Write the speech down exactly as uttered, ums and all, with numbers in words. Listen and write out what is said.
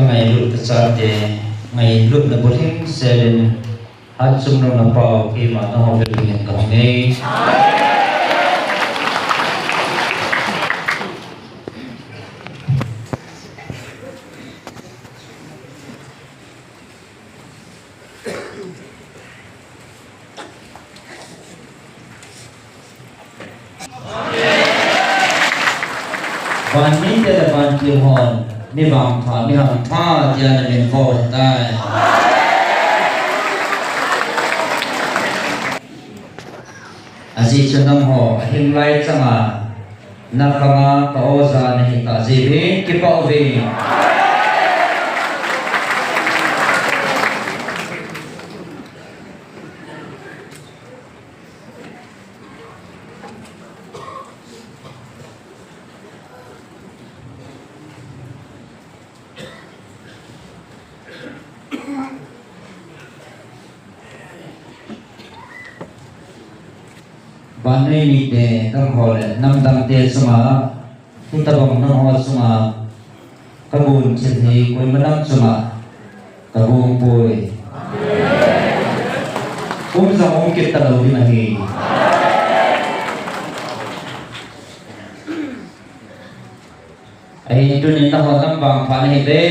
Ngailutna chate, ngailutna bulhing selin, Hatchungnung na pau keima nangho vel dingin kahung e. Van mite le van tiu hon, mi vangpha, mi hampha, tia namin vo hitai. Ajeh chu nangho, ahing lai changa, nakhanga ka oja nahitah jeh uvin, kipah uvin. Vannoi mite, nangho le namdangte chunga, hitobang nangho chunga, kagon thil hi koima nam chunga, kagon poi. Um jong um kit talou ding ahi. Ahin tunin nangho nam vangpha nahi ve.